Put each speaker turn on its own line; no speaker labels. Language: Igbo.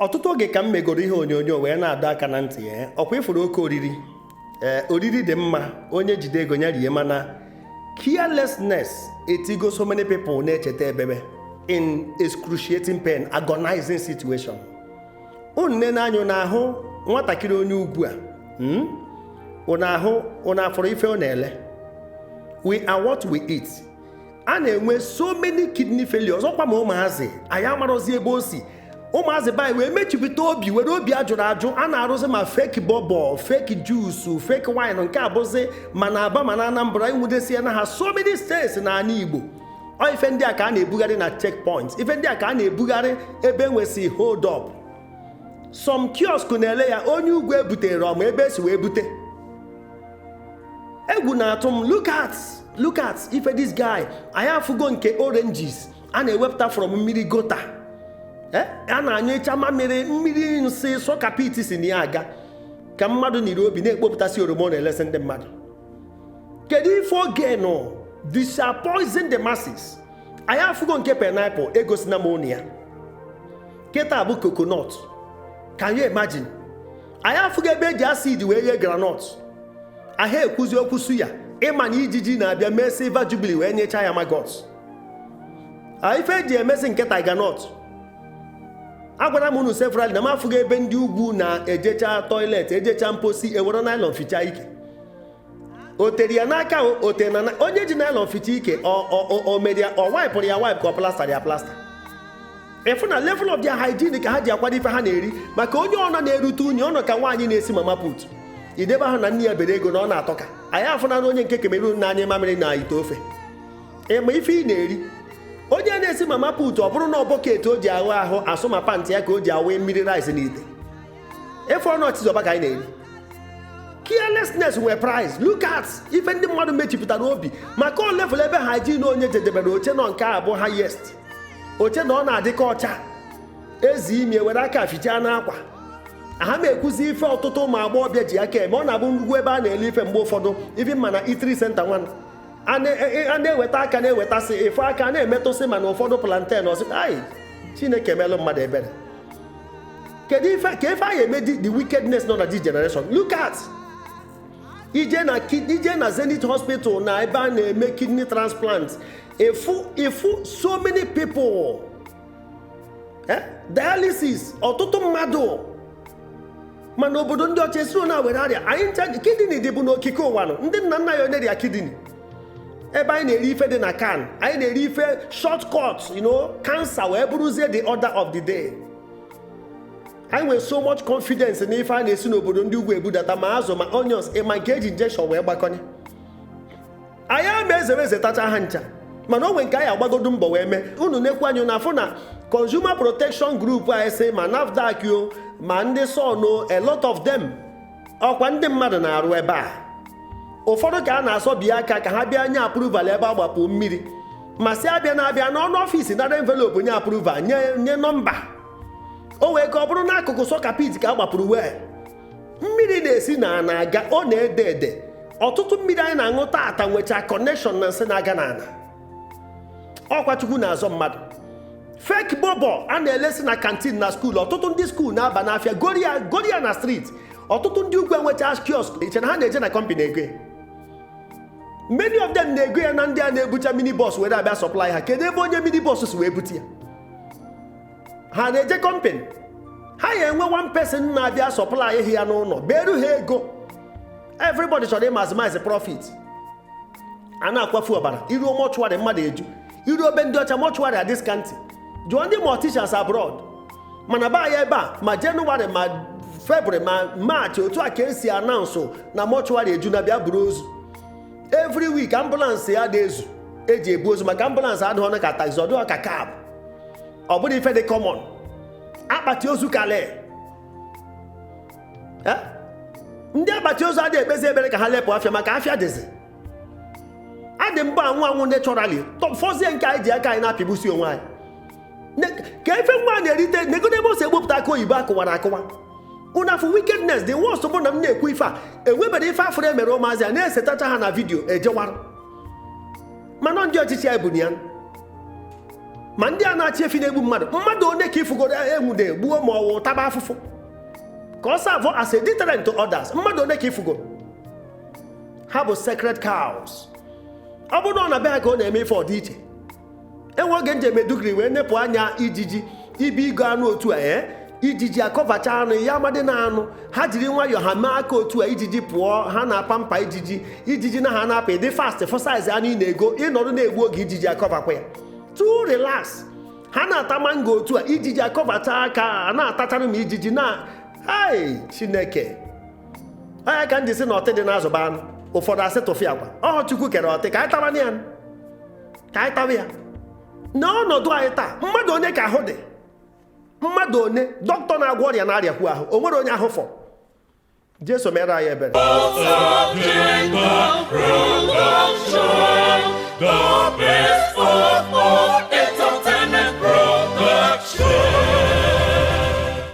Ọtụtụ oge ka m megoro ihe onyonyo wee na-adọ aka na ntị ya. Ọkwa ịfụrụ oke oriri. Ee, oriri dị mma, onye jide ego ya rie, mana carelessness etigo so many people na-echeta ebebe in excruciating pain, agonizing situation. Unu nene anya na-ahụ nwatakịrị onye ugwu a, Unu ahụ, unu afụrụ ife ọ na-ele. We are what we eat. A na-enwe so many kidney failures. Ọkwa ma ụmụazị anyị amarọzi ebe o si. Ụmụazị be anyị wee mechipụta obi, were obi ajụrụ ajụ. A na-arụzi ma fake bobo, fake juice, fake wine. Nke abụzi ma na Aba ma na Anambra, enwudesie na ha so many states n'ala Igbo. Ọ ife ndị a ka a na-ebugharị na checkpoint, ife ndị a ka a na-ebugharị ebe enwesị hold up. Some kiosk na-ele ya. Onye ugwu ebutere ọma ebe esi wee bute. Egwu na-atụ m. Look at, look at ife this guy. Anyị afụgo nke oranges a na-ewepụta from mmiri gutter, a na-anyụcha mamịrị, mmiri nsị soak pit si na ya aga, ka mmadụ niri obi na-ekpopụtasị oroma ọ na-elesi ndị mmadụ. Kedu ife oge nọ? This are poison the masses. Anyị afụgo nke pineapple, egosina m ụnụ ya. Kịta bụ coconut. Can you imagine? Anyị afụgo ebe eji acid wee ghee groundnut. Ahịa ekwuzi okwu suya, ịma na ijiji na-abịa mee silver jubilee wee nyechaa ya maggot. Ife eji emezi nke tiger nut, agwara m unu several na m afụghị ebe ndị ugwu na-ejecha toilet, ejecha mposi, ewere nylon fichaa ike. O tere ya n'aka, o tere na onye ji nylon ficha ike, o mere ya, ọ wipụrụ ya wipe ka ọ plaster ya plaster. Ịfụ na level of their hygiene ka ha ji akwado ife ha na-eri. Maka onye ọnọ na-erute unyi ọnọ ka nwaanyị na-esi mama put idebe ahụ na nne ya bere ego na ọ na-atọ ka anyị afụna na onye nke Cameroon na-anya mamịrị na ite ofe. Ịma ife ị na-eri? Onye na-esi mama put, ọ bụrụ na bucket o ji ahụ ahụ asụ ma pant ya ka o ji awụ mmiri rice n'ite efe ọnụ ọchịzọba ka anyị na-eri. Carelessness nwere price. Look at ife ndị mmadụ mechipụtara obi maka o level ebe hygiene onye jedebere oche nọ. Nke a bụ highest oche na ọ na-adị ka ọcha ezi imi were aka fichaa n'akwa ha ma ekwuzi ife. Ọtụtụ ụmụ agbọghọbịa ji aka eme. Ọ na-abụ ngwugwu ebe a na-ele ife mgbe ụfọdụ ife ma na itri center nwana a na-eweta aka na-ewetasị ife aka na-emetụsị, mana ụfọdụ plantain ọsị ai. Chineke melụ mmadụ ebere. Kedu ife ka ife anyị eme the wickedness nọ na this generation? Look at ije na Zenith Hospital na ebe a na-eme kidney transplant, ifu so many people, dialysis, ọtụtụ mmadụ. Mana obodo ndị ọcha esiro na were arịa anyị ncha kidney dị bụ n'okike ụwa nọ. Ndị nna nna ya onye rịa kidney, ebe anyị na-eri ife dị na can, anyị na-eri ife shortcut, cancer wee bụrụzie the order of the day. Anyị nwere so much confidence n'ife a na-esi n'obodo ndị ugwu ebudata, ma azụ ma onions, ịma nke eji injection wee gbakọnye. Anyị ama ezere eze tacha ha ncha, mana o nwere nke anyị agbagodo mbọ wee mee. Unu nekwu anyị na afụ na Consumer Protection Group anyị sị ma NAFDAC o ma ndị son, a lot of them, ọkwa ndị mmadụ na-arụ ebe a. Ụfọdụ ka a na-asọbi aka ka ha bịa nye approval ebe a gbapụ mmiri, ma si abịa na-abịa n'ọnụ office nara envelope, nye approval, nye nọmba. O wee ka ọ bụrụ n'akụkụ soak pit ka a gbapụrụ wee mmiri na-esi na na-aga, ọ na-ede ede. Ọtụtụ mmiri anyị na-aṅụ taata nwechaa connection na nsị na-aga n'ala. Ọkwa Chukwu na-azọ mmadụ. Fake bobo a na-elesi na canteen na school, ọtụtụ ndị school na-aba n'afịa goria goria na street. Ọtụtụ ndị ugwu enwecha kiosk. Iche na ha na-eje na company ego ya? Many of them na-ego ya na ndị a na-ebucha minibus were abịa supply ha. Kedu ebe onye minibus si wee bute ya? Ha na-eje company? Ha ya enwe one person na-abịa supply ya n'ụlọ beru ha ego. Everybody chọrọ maximize profit. A na-akwafu ọbara. Iruo mortuary, mmadụ eju. Iruo ebe ndị ọcha, mortuary adị scanty. Jụọ ndị morticians abroad. Mana ba ya ebe a, ma Jenụwarị ma Febrụwarị ma Maachị, otu a ka esi announce na mortuary eju na bịa buru ozu. Every week ambulance ya dị ezu eji ebu ozu, maka ambulance adịghị ọnụ ka taxi, ọ dịghị ka cab, ọ bụrụ ife dị common. Akpati ozu kale. Ndị akpati ozu adịghị ekpezi ekpere ka ha lepụ afịa, maka afịa dịzi adị mbụ anwụ anwụ naturally. Fọzie nke anyị ji aka anyị na-apịgbusi onwe anyị. Ka efe nwa na-erite negodo ebe o si egbupụta aka oyibo akụwara akụwa. Unu afụ wickedness? The worst bụ na m na-ekwu ife a, enwebere ife afụrụ emere ụmụazị a na-esetacha ha na video ejewara. Mana ndị ọchịchị anyị bụ na ya. Ma ndị a na-achị efi na-egbu mmadụ, mmadụ one ka ifugoro enwude gbuo ma ọ wụ taba afụfụ ka ọ serve as a deterrent to others? Mmadụ one ka ifugoro? Ha bụ sacred cows. Ọ bụrụ na ọ na be ha ka ọ na-eme ife ọdịiche. Enwe oge njem Maiduguri wee nepụ anya ijiji ibi igo anụ otu a, ee, ijiji akọvacha anụ ya, amadị na anụ ha jiri nwayọọ ha mee aka otu a, ijiji pụọ. Ha na-apa mpa ijiji, ijiji na ha na-apị dị fast for size anụ ị na-ego. Ịnọdụ na-egbu oge, ijiji akọvakwa ya. Too relax. Ha na-ata mango otu a, ijiji akọvacha aka a na-atachara m ijiji na ai Chineke. Onye ka m ji sị na ọtị dị n'azụba anụ. Ụfọdụ asị tụfịa akwa ọhụ. Chukwu kere ọtị, ka anyị tawa ya, ka anyị tawa ya. N'ọnọdụ anyị taa, mmadụ onye ka ahụ dị? Mmadụ one dọkịta na-agwọ ọrịa na-arịakwu ahụ? O nwere onye ahụ fọ? Jesu mere anyị ebere.
The best of all.